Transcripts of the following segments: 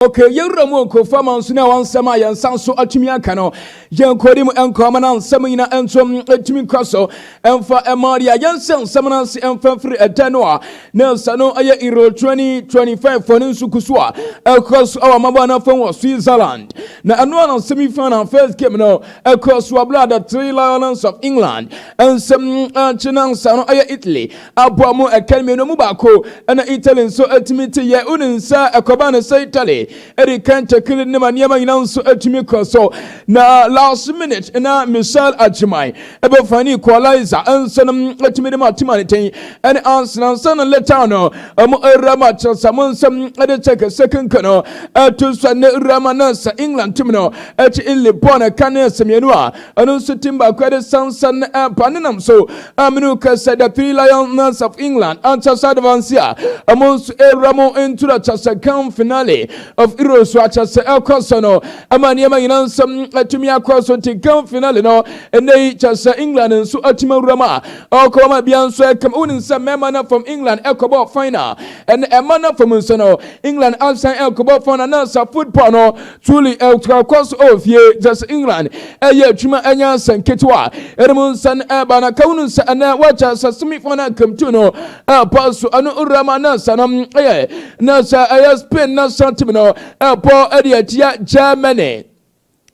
Okay, yɛwura mu nkurɔfoɔ ama nso ne wɔn nsɛm a yɛn nsa nso atumi aka no, yɛnkɔdi mu nkɔma na nsɛm nyina nso atumi nkɔ so ɛmfa ɛma deɛ yɛnsɛ nsɛm no ase ɛmfa mfiri ɛdɛ no a na nsa no ɛyɛ Euro 2025 fɔ no nso ku so a ɛkɔ so ɛwɔ mmabɔ no fam wɔ Switzerland. Na ɛno a na semi final first game no ɛkɔ so abla the Three Lions of England nsɛm akyi na nsa no ɛyɛ Italy aboa mu ɛka mmienu mu baako, ɛna Italy nso atumi te yɛ wone nsa ɛkɔba no sɛ Italy ɛde kan kyɛkiri ne ma nneɛma nyinaa nso atumi kɔ so. Na last minute na Michel Agyeman ɛbɛfa ne equalizer nso no atumi de ma atima ne ten ɛne Arsenal nsa no. Later no ɔmo awura ma kyerɛ sɛ mo nsɛm ɛde kyɛ second no ɛto so ne awura ma na sɛ England team no ɛkyi Italy bɔɔl no ɛka ne ɛsɛ mmienu a ɛno nso team baako ɛde sansan ɛpa ne nam so aminu kɛsɛ the Three Lions of England ankyɛ advance a ɔmo nso awura mo ntura kyɛ sɛ grand finale of Euro so akyɛ sɛ ɛkɔ so no ama nneɛma nyinaa nsɛm atumi akɔ so. Nti grand finale no ɛnɛ yi kyɛ sɛ England nso atumi awura mu a ɔkɔ ma bia nso ɛkam. Wonim sɛ mmarima no from England ɛkɔbɔ final, ɛnɛ ɛma no fam nso no England asan ɛkɔbɔ final. Na sa football no truly ɛkɔ so ɔwɔ fie kyɛ sɛ England ɛyɛ adwuma ɛnyɛ asɛn ketewa. Ɛne nsa no ɛba na ka wonu sɛ ɛnɛ wɔkyɛ sɛ semi final kamtu no ɛpɔ so. Ɛno wura ma na sa no ɛyɛ na sɛ ɛyɛ Spain national team no ɛpɔ ɛde atia Germany.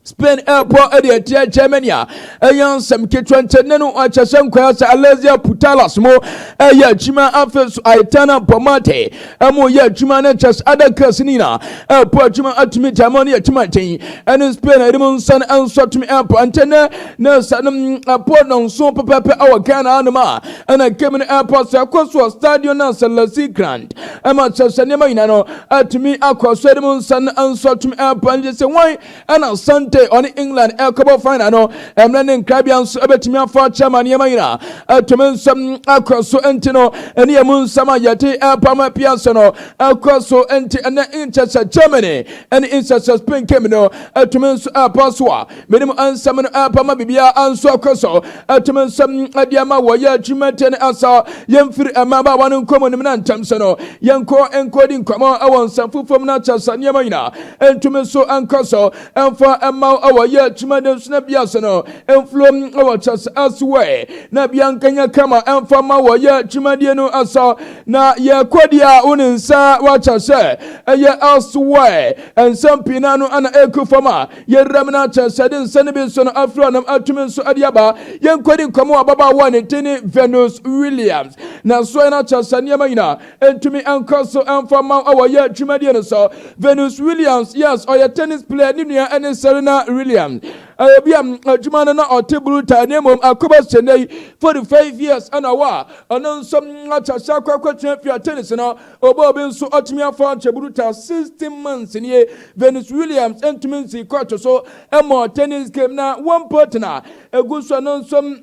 Spain ɛbɔ ɛde atia Germany a ɛyɛ nsɛm ketewa. Nkyɛn no akyɛ sɛ nkɔya sɛ Alexia Putellas mo ɛyɛ adwuma, afei so Aitana Bonmati ɛmo yɛ adwuma no kyɛ sɛ ada kas no nyinaa ɛbɔ adwuma atumi gyama no yɛ adwuma nkyɛn. Ɛne Spain ɛde mu nsa no nso atumi ɛbɔ nkyɛn ne nsa no ɛbɔ nonso pɛpɛpɛ ɛwɔ Ghana anom a ɛna game no ɛbɔ so ɛkɔ so wɔ stadium no sɛ Grand ɛma kyɛ sɛ nneɛma nyinaa no atumi akɔ so. Ɛde mu nsa no nso atumi ɛbɔ nkyɛn sɛ wɔn ɛna Sunday ɔne England ɛkɔbɔ final no, ɛmmerɛ ne nkrabea nso ɛbɛtumi afa akyɛ ma nneɛma nyinaa ɛtumi nsɛm akɔ so. Nti no ɛne yɛ mu nsɛm a yɛde ɛpam apia so no ɛkɔ so. Nti ɛnɛ nkyɛ sɛ Germany ɛne nkyɛ sɛ Spain game no ɛtumi nso ɛpa so a mene mu nsɛm no ɛpam biribiara nso akɔ so, ɛtumi nsɛm ɛde ama wɔyɛ adwumadeɛ no asa. Yɛmfiri mmabaawa no nkɔmmɔ nim na ntɛm so no yɛnkɔ nkɔdi nkɔmmɔ ɛwɔ nsɛm foforɔ mu no akyɛ sɛ nneɛma nyinaa ɛntumi nso ɛnkɔ so ɛmfa ɛma ɛwɔ yɛ adwumadeɛ nso na bia so no ɛmfulom ɛwɔ kyɛ sɛ elsewhere na bia nkanya kama ɛmfa ma wɔyɛ adwumadeɛ no asa. Na yɛkɔ deɛ a wo ne nsa wakyɛ sɛ ɛyɛ elsewhere nsɛm pii na no ana ɛku fam a yɛwura mu no akyɛ sɛ de nsa no bi nso no afiri ɔnam atumi nso ɛde aba. Yɛnkɔdi nkɔmmɔ wɔ ababaawa ne din ne Venus Williams na so ɛno akyɛ sɛ nneɛma nyinaa ntumi nkɔ so ɛmfa ma ɛwɔ yɛ adwumadeɛ no so. Venus Williams, yes, ɔyɛ tennis player. Ne nua ɛne Serena Williams. Ɛyɛ bi a adwuma no na ɔte brutal ne mmom akɔbɔ sɛnɛ yi 45 years ɛna wɔ a ɔno nso akyɛ sɛ akɔ akɔtena fia tennis no ɔbɔ obi nso ɔtumi afa akyɛ brutal. 16 months nie Venus Williams ntumi nsi court so ɛmɔ tennis game. Na one partner egu so no nso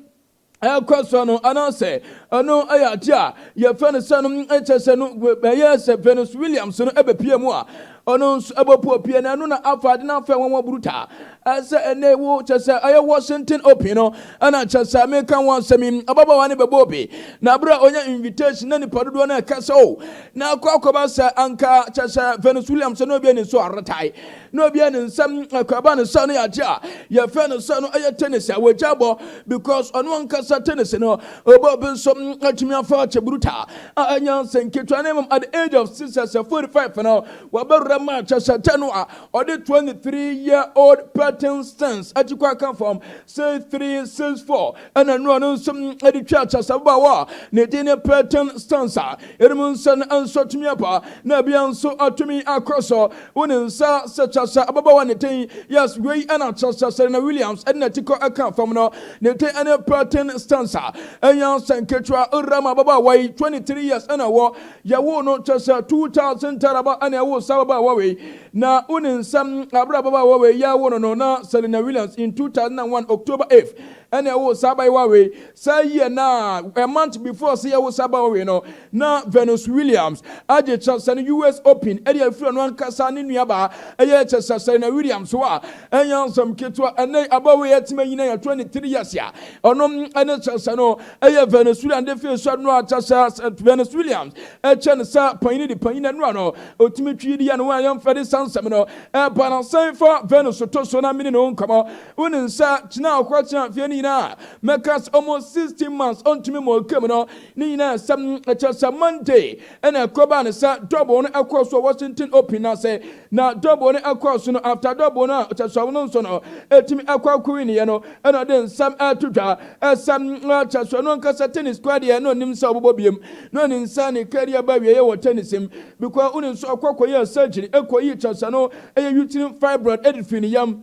ɛkɔ so no anaasɛ ɛno ɛyɛ ade a yɛfɛ no sɛ no ɛkyɛ sɛ no ɛyɛ sɛ Venus Williams no ɛbɛpie mu a ɔno nso ɛbɛpo pie na ɛno na afa ade no afɛ wɔn wɔ brutal ɛsɛ ɛnɛ wo kyɛ sɛ ɛyɛ Washington Open no ɛna kyɛ sɛ meka wɔn asɛm yi. Ababaawa no bɛbɔ obi na abere a ɔnya invitation na nipa dodoɔ no ɛka sɛ o na akɔ akɔba sɛ anka kyɛ sɛ Venus Williams no obi ani nso aretae na obi ani nsɛm akɔba ne nsa no yɛ ade a yɛfɛ no sɛ no ɛyɛ tennis a wɔgya bɔ because ɔno ankasa tennis no ɔbɔ obi nso atumi afa akyɛ brutal a ɛnya nsɛm nketewa ne mmom at the age of 6 sɛ 45 no wɔbɛwura mu a kyɛ sɛ kyɛ no a ɔde 23-year-old Peyton Stearns akyi kɔ aka fam 6-3, 6-4. Ɛna nnura no nso de twa kyɛ sɛ ababaawa a ne din ne Peyton Stearns a ɛnum nsa no nso atumi aba na bia nso atumi akɔ so. Wo ne nsa sɛ kyɛ sɛ ababaawa ne din, yes, wei ɛna kyɛ sɛ Serena Williams ɛde n'akyi kɔ ɛka fam no ne din ɛne Peyton Stearns a ɛnya nsɛn ketewa owura mu. Ababaawa yi 23 years ɛna wɔ yɛwo no kyɛ sɛ 2000 taraba ɛna ɛwo sa ababaawa wei. Na wo ne nsɛm abere ababaawa wei yɛwo no na Serena Williams in 2001 October 8 ɛna ɛwo saa abayewa wei. Saa year na a month before sɛ yɛwo saa abayewa wei no na Venus Williams agye kyɛ sɛ no US Open ɛde afiri ɔno ankasa ne nuabaa ɛyɛ kyɛ sɛ Serena Williams so a ɛnyɛ nsɛm ketewa. Ɛnɛ abayewa yi atumi anyina yɛ 23 years a ɔno ɛne kyɛ sɛ no ɛyɛ Venus Williams de fi so no a kyɛ sɛ Venus Williams ɛkyɛ no sɛ panyin de panyin ɛnura no otumi twi di yɛ no. a yɛmfa de sansɛm no ɛba na sɛn fa Venus to so na mene ne ho nkɔmmɔ. Wonim sɛ kyena a ɔkɔkyena mfeɛ no nyinaa mɛka sɛ almost 16 months ɔntumi ma ɔka mu no ne nyinaa sɛm ɛkyɛ sɛ Monday ɛna ɛkɔbaa ne sɛ double no ɛkɔɔ so Washington Open no ase. Na double no ɛkɔɔ so no, after double no a kyɛ sɛ ɔno nso no ɛtumi ɛkɔ akɔwi ne yɛ no, ɛna ɔde nsɛm ɛto dwa ɛsɛm kyɛ sɛ ɔno ankasa tennis kora deɛ na ɔnim sɛ ɔbɛbɔ biem na ɔne nsa ne career ba wieɛ wɔ tennis mu, because wone nso ɔkɔ kɔyɛ surgery ɛkɔyi kyɛ sɛ no ɛyɛ uterine fibroid ɛde firi ne yam.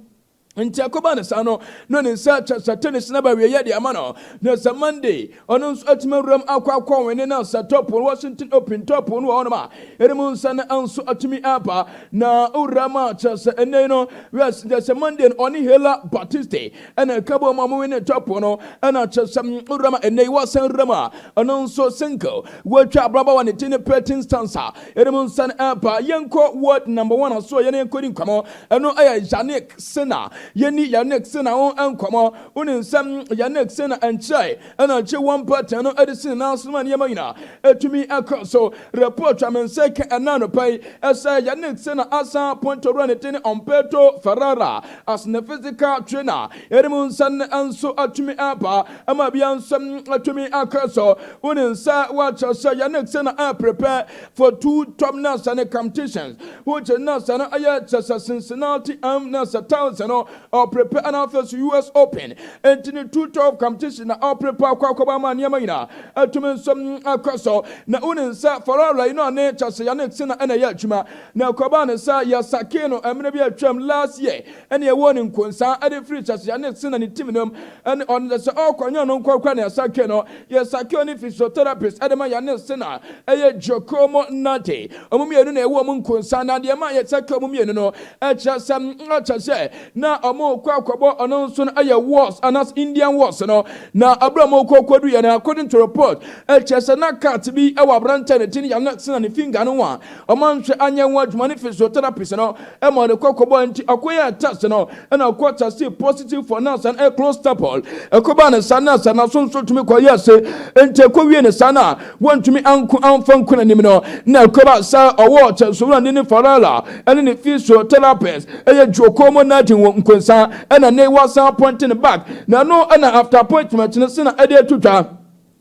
Nti akɔba ne saa no na ne nsa kyɛ sɛ tennis na ba wieɛ de ama no. Na sɛ Monday ɔno nso atumi awuram akɔ wene na sɛ top Washington Open top no wɔ hɔnom a ɛde mu nsa no nso atumi aba na owuram a kyerɛ sɛ ɛnɛ no yes, kyerɛ sɛ Monday no ɔne Hela Batiste ɛna ɛka bɔ mu a wɔwene top no. Ɛna kyerɛ sɛ owuram a ɛnɛ yi wɔsan wuram a ɔno nso single wɔatwa abraba wɔ ne ti ne Peyton Stearns a ɛde mu nsa no aba. Yɛnkɔ world number one aso a yɛne yɛnkɔdi nkɔmmɔ. Ɛno ɛyɛ Jannik Sinner. Yɛni Jannik Sinner ho nkɔmmɔ. Wone nsɛm Jannik Sinner nkyerɛ ɛna nkye wɔn pattern no ɛde si ne nan so ma nneɛma nyinaa ɛtumi ɛkɔ so. Report a me nsa ka ɛna anɔpa yi ɛsɛ Jannik Sinner asan appoint owura ne ti ne Umberto Ferrara as ne physical trainer. Yɛde mu nsa no nso atumi aba ama bia nso atumi akɔ so. Wone nsa wakyerɛ sɛ Jannik Sinner a prepare for two top nasa ne competitions, which nasa no ɛyɛ kyerɛ sɛ Cincinnati am nasa 1000 no ɔprepare, ɛna afei so US Open. Enti ne two top competition na ɔprepare akɔ akɔba ama nneɛma nyinaa atumi nso akɔ so. Na wone nsa Ferrara yi no ane kyerɛ sɛ Jannik Sinner ɛna ɛyɛ adwuma na ɛkɔba ne sɛ yɛsake no mmerɛ bi atwam last year, ɛne ɛwɔ ne nkonsa ɛde firi kyerɛ sɛ Jannik Sinner ne team no mu, ɛne ɔno sɛ ɔkɔ no nkɔkora ne yɛsake no. Yɛsake ɔne physiotherapist ɛde ma Jannik Sinner ɛyɛ Giacomo Nate. Ɔmo mmienu na ɛwɔ ɔmo nkonsa, na deɛ ma yɛsake ɔmo mmienu no ɛkyerɛ sɛ ɛkyerɛ sɛ na ɔmo kɔ akɔbɔ ɔno nso no ɛyɛ Wells anas Indian Wells no. Na abira ɔmo kɔ kɔdu yɛ no, according to report, ɛkyerɛ sɛ na cut bi ɛwɔ aberanteɛ ne ti ne Jannik Sinner ne finger no ho a ɔmo anhwɛ anyɛ ho adwuma ne physiotherapist no ɛma ɔde kɔ kɔbɔ. Nti ɔkɔyɛ test no ɛna ɔkɔ test positive for nasa no clostebol. Ɛkɔba ne sa nasa na so nso tumi kɔyɛ ase. Nti ɛkɔwie ne sa no a wɔntumi anko amfa nko n'anim no na ɛkɔba sɛ ɔwɔ kyɛnsowura ne ne Ferrara ɛne ne physiotherapist ɛyɛ Giacomo Nati wɔ nkonsa, ɛna ne wasan appoint ne back. Na ɛno ɛna after appointment no sɛ na ɛde ato twa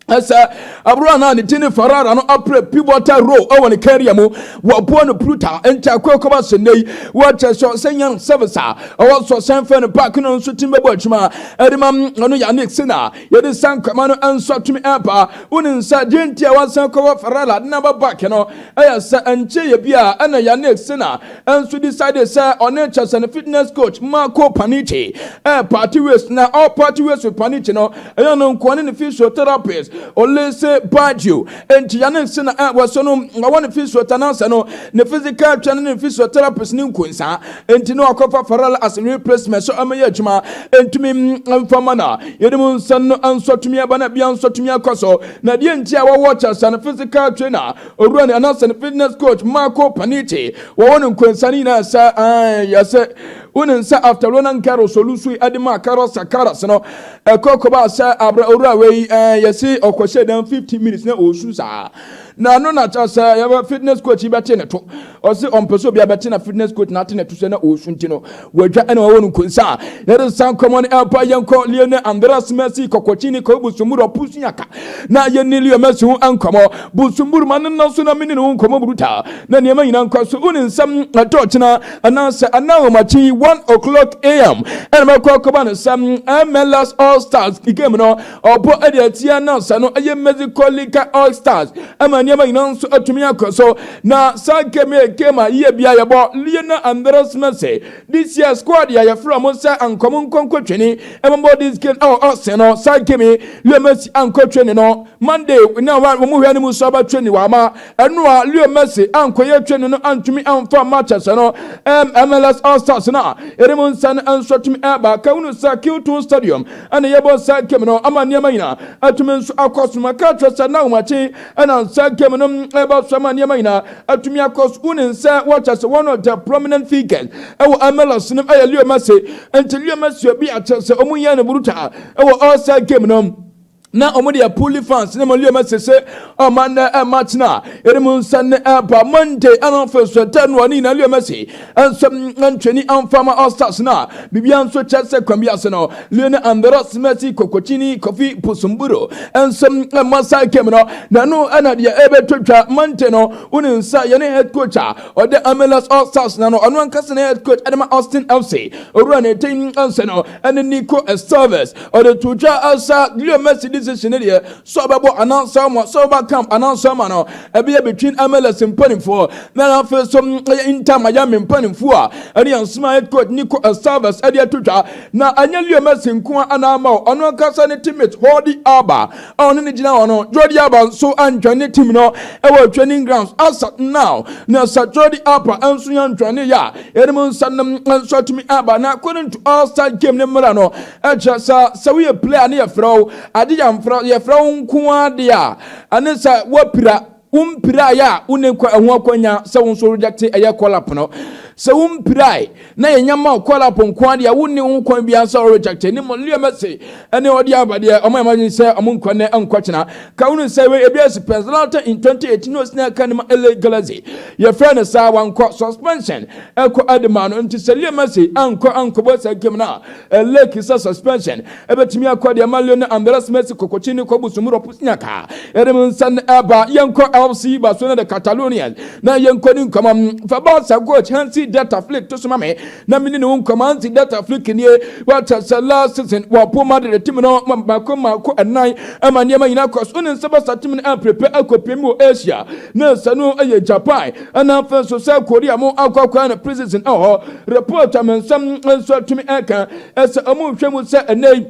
ɛsɛ aburo a ne ti ne Ferrara no apere pivotal role ɛwɔ ne career mu, wɔboa no pruta. Nti akɔ kɔba sɛ nnɛ yi wɔkyɛ sɛ sɛ nya service a ɔwɔ sɔ sɛn fɛ no park no nso tim bɛbɔ adwuma ɛde ma ɔno Jannik Sinner. Yɛde san kwama no nso atumi ɛba. Wone nsa deɛ nti a wasan kɔwɔ Ferrara de naba back no ɛyɛ sɛ nkyɛ yɛ bi a ɛna Jannik Sinner nso decide sɛ ɔne kyɛ sɛ ne fitness coach Marco Panichi ɛɛ part ways. Na all part ways with Panichi no ɛyɛ no nkoa ne ne physiotherapist Olese Baggio. Enti Jannik Sinner ɛ wɔsɔ no ɔwɔ ne physiotherapist no ne physical trainer ne physiotherapist ne nkonsa. Enti no akɔfa Ferrara as a replacement so ɛmɛyɛ adwuma ntumi mfama na yɛde mu nsa no nso atumi aba na bia nso atumi akɔ so. Na deɛ nti a wɔwɔ kyɛ sɛ ne physical trainer owura ne anaasɛ ne fitness coach Marco Panichi wɔwɔ ne nkonsa no nyinaa sɛ yɛsɛ wone nsa after Roland Garros olusu ɛde ma Carlos Alcaraz no ɛkɔ kɔba sɛ abra owura wei yɛsi ɔkɔhyɛ dan 15 minutes na ɔsu saa. Na no na kyerɛ sɛ yɛbɛ fitness coach yi bɛte ne to, ɔsi ɔmpɛ sɛ obi abɛte na fitness coach na ate ne to sɛ na ɔsu. Nti no wɔadwa ɛna wɔwɔ no nkonsa a yɛde san kɔmɔ no ɛpa. Yɛnkɔ Lionel Andres Messi kɔkɔkyi kɔ Busumburu ɔpusu na yɛni Leo Messi ho nkɔmɔ. Busumburu ma ne nan so na mene ne ho nkɔmɔ buruta na nneɛma nyinaa nkɔ so. Wone nsɛm ɛtɔ kyena anaasɛ anaa wɔmakyi 1 o'clock am ɛna mɛkɔ akɔba no sɛm MLS All Stars game no ɔbɔ ɛde atia na no ɛyɛ Mexico Liga All Stars ɛma nneɛma nyinaa nso atumi akɔ so. Na saa game yɛ game a yie bia yɛbɔ Lionel Andres Messi this year squad yɛ yɛfrɛ mo sɛ ankɔmo nkɔnkɔ twene ɛmɛbɔ this game ɛwɔ ɔsɛn no. Saa game yi Leo Messi ankɔ twene no Monday na wɔn mu hwɛ no mu nso aba twene wɔ ama ɛno a Leo Messi ankɔyɛ twene no antumi amfa matches no MLS All Stars no a yɛde mu nsa no nso atumi ɛba kawunu sɛ Q2 Stadium ɛna yɛbɔ saa game no ama nneɛma nyinaa atumi nso akɔ so. Maka kyerɛ sɛ na ahomakye ɛna nsa game no ɛba so ama nneɛma nyinaa atumi akɔ so. Wone nsa wɔkyɛ sɛ one of the prominent figures ɛwɔ MLS no ɛyɛ Leo Messi. Nti Leo Messi obi akyerɛ sɛ ɔmo yɛ no brutal ɛwɔ All Star game no. Na wɔn deɛ puli fans ne mo leo mɛsɛ sɛ ɔma nnɛ ɛma kyena ɛne mu nsa ne ɛba Monday ɛna afei so ɛtɛ no ɔne nyinaa leo mɛsɛ ɛnso ntwani amfa ma All Stars no a biribia nso kyɛ sɛ kwan bi ase no leo ne Andres Messi Kokochini Kofi Pusumburo ɛnso ɛma saa game no na ɛno ɛna deɛ ɛbɛtɔ twa Monday no. Wo ne nsa yɛne head coach a ɔde MLS All Stars na no, ɔno ankasa ne head coach ɛde ma Austin FC owura ne ten nsa no ɛne Nico Esteves, ɔde to dwa asa Leo Messi decision ne deɛ sɛ ɔbɛbɔ anaasɛ ɔma sɛ ɔba camp anaasɛ ɔma no ɛbɛyɛ between MLS mpanimfoɔ na afei so ɛyɛ Inter Miami mpanimfoɔ a ɛne yɛn soma head coach Nico Esteves ɛde ato dwa. Na ɛnyɛ Leo Messi nko a ana ama ɔno ankasa ne teammate Jordi Alba a ɔne ne gyina hɔ no, Jordi Alba nso antwa ne team no ɛwɔ training grounds asa now. Na sɛ Jordi Alba nso yɛ ntwane yɛ a yɛde nsa nom nso atumi aba. Na according to All Star Game ne mmara no, ɛkyerɛ sɛ woyɛ player ne yɛfrɛ wo ade yɛmfrɛ yɛfrɛ wo nko ara a ɛne sɛ woapira, wompira yɛ a wone ɛho akɔnya sɛ wo nso reject ɛyɛ call up no. Sɛ wompirae na yɛnya ma call up nko adeɛ a, wonni ho kwan biara sɛ ɔreject ne mo. Leo Messi ɛne ɔde aba deɛ ɔmo ɛma sɛ ɔmo nkɔ ne nkɔkyena ka wonu sɛ wei ebi asi pɛn. Zlatan in 2018 no osina ka ne ma LA Galaxy yɛfrɛ no saa, wankɔ, suspension ɛkɔ ɛde ma no. Nti sɛ Leo Messi ankɔ ankɔbɔ saa game no a, lake sɛ suspension ɛbɛtumi akɔ deɛ ma Leo ne Andres Messi Kokokyi ne kɔbu sumurɔ pusinyaka yɛde mu nsa ne ɛba. Yɛnkɔ FC Barcelona de Catalonian na yɛnkɔ ne nkɔmɔ fa Barca coach Hansi Dieter Flick to so ma me na mene ne wo nkɔmɔ. Hansi Dieter Flick nie wɔkyɛ sɛ last season wɔpo Madrid team no mako mako 4 ɛma nneɛma nyinaa kɔ so ne nsa basa team no amprepare akɔpie mu wɔ Asia na nsa no yɛ Japan ɛna afei nso sɛ Korea mo akɔ akɔ na pre-season ɛwɔ hɔ. Report a me nsɛm nso atumi ɛka ɛsɛ ɔmo hwɛ mu sɛ ɛnɛ yi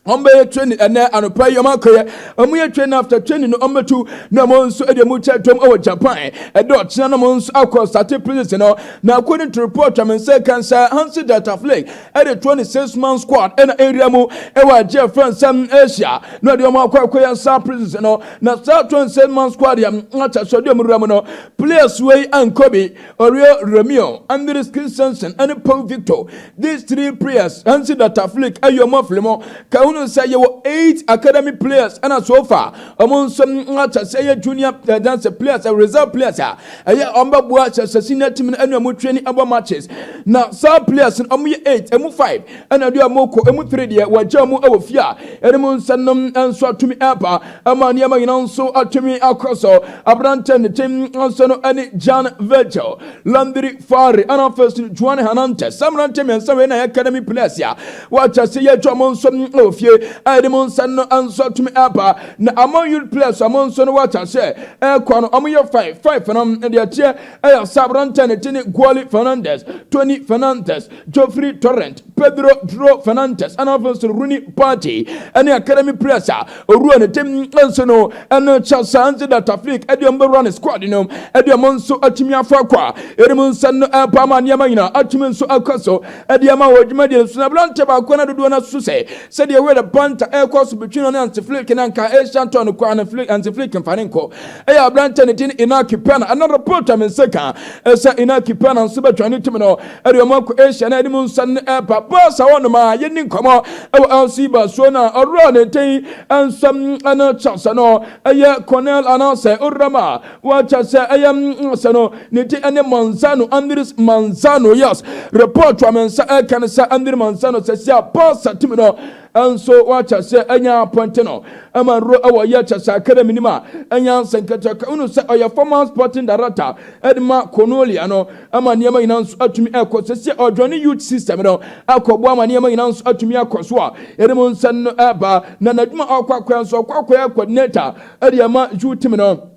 wɔn bɛyɛ training. Ɛnɛ anɔpa yi wɔn akɔyɛ, wɔn yɛ training. After training no, wɔn bɛtu na wɔn nso de wɔn kyɛ dɔm wɔ Japan. Ɛdɔ ɔkyena na wɔn nso akɔ start pre-season no. Na according to report a me nsa kan sɛ Hansi Dieter Flick ɛde 26 man squad ɛna area mu ɛwɔ agye ɛfrɛ nsɛm Asia na ɔde wɔn akɔ akɔyɛ nsa pre-season no. Na saa 26 man squad yɛ akyɛ sɛ ɔde wɔn wura mu no, players wei ankɔ bi: Oriol Romeo, Andreas Christensen ɛne Paul Victor. These three players, Hansi Dieter Flick ɛyɛ wɔn afiri mu. Ka hunu sɛ yɛwɔ eight academy players ɛna so far ɔmo nso akyɛ sɛ ɛyɛ junior dance players, reserve players a ɛyɛ ɔmo bɛboa kyɛ sɛ senior team no ɛne ɔmo training ɛbɔ matches. Na saa players no, ɔmo yɛ eight. Ɛmu five ɛna deɛ ɔmo kɔ, ɛmu three deɛ wɔgye ɔmo ɛwɔ fie a ɛne mu nsa nom nso atumi ɛba ɛma nneɛma nyinaa nso atumi akɔ so. Aberante ne team nso no ɛne Jan Virgil, Landry Fari ɛna afei so Juan Hernandez. Saa mmerante 3 wei na yɛ academy players a wɔakyɛ sɛ yɛatwa ɔmo nso ɛwɔ fie a yɛde mu nsa no nso atumi ɛba. Na among youth players a ɔmo nso no wɔakyɛ sɛ ɛkɔ no, ɔmo yɛ five. Five no deɛ teɛ ɛyɛ sɛ aberante ne ti ne Guali Fernandez, Tony Fernandez, Geoffrey Torrent, Pedro Dro Fernandez ɛna afei nso Rooney Party ɛne academy players a owura ne team nso no ɛno kyɛ saa nso Dieter Flick ɛde ɔmo bɛwura ne squad no, ɛde ɔmo nso atumi afa akɔ a ɛde mu nsa no ɛpa ama nneɛma nyinaa atumi nso akɔ so ɛde ama wɔ dwumadie nso. Na aberante baako na dodoɔ no so sɛ sɛdeɛ wei de panta ɛkɔ so between ɔne Hansi Flick na nka Asian tour no kɔ ana Flick, Hansi Flick mfa ne nkɔ, ɛyɛ aberante ne din Inaki Pena. Ɛna report a me nsa ka ɛsɛ Inaki Pena nso bɛtwa ne team no ɛde ɔmo akɔ Asia na ɛde mu nsa no ɛpa bɔɔsa hɔ nom a yɛni nkɔmɔ ɛwɔ LC Barcelona. Ɔwura ne nkyɛn nsɛm ɛne kyɛsɛ no ɛyɛ Cornel anaasɛ owura wɔakyɛ sɛ ɛyɛ sɛ no ne ti ɛne Manzano, Andres Manzano. Yes, report a me nsa ɛka no sɛ Andres Manzano sɛ si a Barca team no nso wakyɛ sɛ ɛnya apɔnte no ɛma nro ɛwɔ yɛ kyɛ sɛ academy nim a ɛnya nsɛnkɛtɛ wonu sɛ ɔyɛ former sporting director ɛde ma Cornolia no ama nneɛma nyinaa nso atumi ɛkɔ sɛ sɛ ɔdwane youth system no akɔboa ama nneɛma nyinaa nso atumi akɔ so a yɛde mu nsɛm no ɛba. Na n'adwuma ɔkɔ akɔyɛ nso, ɔkɔ akɔyɛ coordinator ɛde ama youth team no.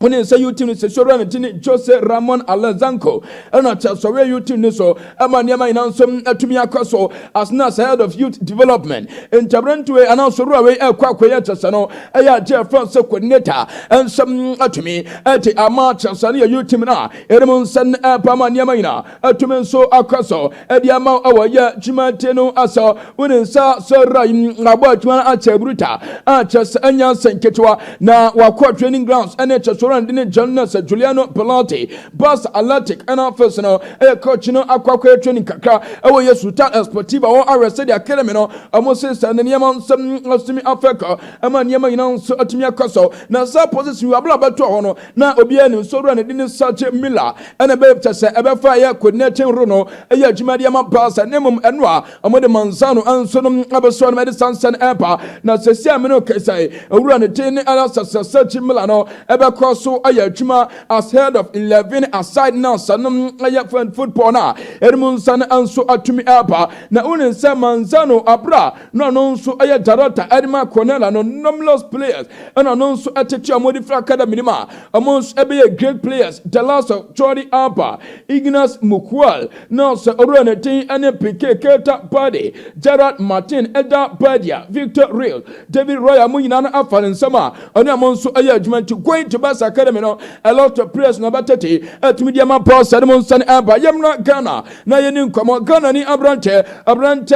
Wone sɛ youth team no sɛ sɔrɔ ne ti ne Jose Ramon Alexanko ɛna kyɛ sɔrɔ youth team no so ɛma nneɛma nyinaa nso atumi akɔ so as na sɛ head of youth development. Ntaberantewe anaa sɔrɔ wei ɛkɔ akɔyɛ kyɛ sɛ no ɛyɛ agye ɛfrɛ sɛ coordinator ɛnsɛm atumi ɛte ama kyɛ sɛ no yɛ youth team no a ɛde mu nsɛm ɛpa ma nneɛma nyinaa atumi nso akɔ so ɛde ama ɛwɔ yɛ dwumadie no asɔ. Wone nsa sɔrɔ yi abɔ adwuma no akyɛ buruta akyɛ sɛ ɛnya nsɛnketewa na wakɔ training grounds ɛne kyɛ sɔrɔ. owura de ne John sɛ Juliano Belatti, Barca Athletic ɛna afei so no ɛyɛ coach no akɔ training kakra ɛwɔ yɛ Ciutat Esportiva wɔn awɛ sɛdeɛ academy no ɔmo sesa ne nneɛma nsɛm asumi afɛkɔ ɛma nneɛma nyinaa nso atumi akɔ so. Na saa position yi abla bɛto hɔ no na obiara nim so owura ne de ne Sergi Mila ɛna ɛbɛyɛ kyɛ sɛ ɛbɛfa ɛyɛ coordinating role no ɛyɛ adwuma de ama Barca, ne mmom ɛno a ɔmo de Manzano nso no abɛsoa no ɛde sansan ɛba. Na sɛsi a mene kasa yi, owura ne din ne ɛna Sergi Mila no ɛbɛkɔ so ayɛ adwuma as head of 11 aside na sanom ɛyɛ football no a ɛnum nsa no nso atumi ɛba. Na wonim sɛ Manzano abra na ɔno nso ɛyɛ director ɛde ma Cornella no numerous players, ɛna ɔno nso ɛtete a wɔde fira academy no mu a ɔmo nso ɛbɛyɛ great players, the likes of Jordi Alba, Ignace Mukwal, na sɛ owura ne din ɛne Pique, Keita Balde, Gerard Martin, Eder Badia, Victor Real, David Royer mu nyinaa no afa ne nsɛm a ɔne ɔmo nso ɛyɛ adwuma. Nti going to Barca academy no, a lot of players na ɔbɛtete ɛtumi di ama Barca ne mo nsa no ɛba. Yɛmna Ghana na yɛni nkɔmmɔ. Ghana ni aberantɛ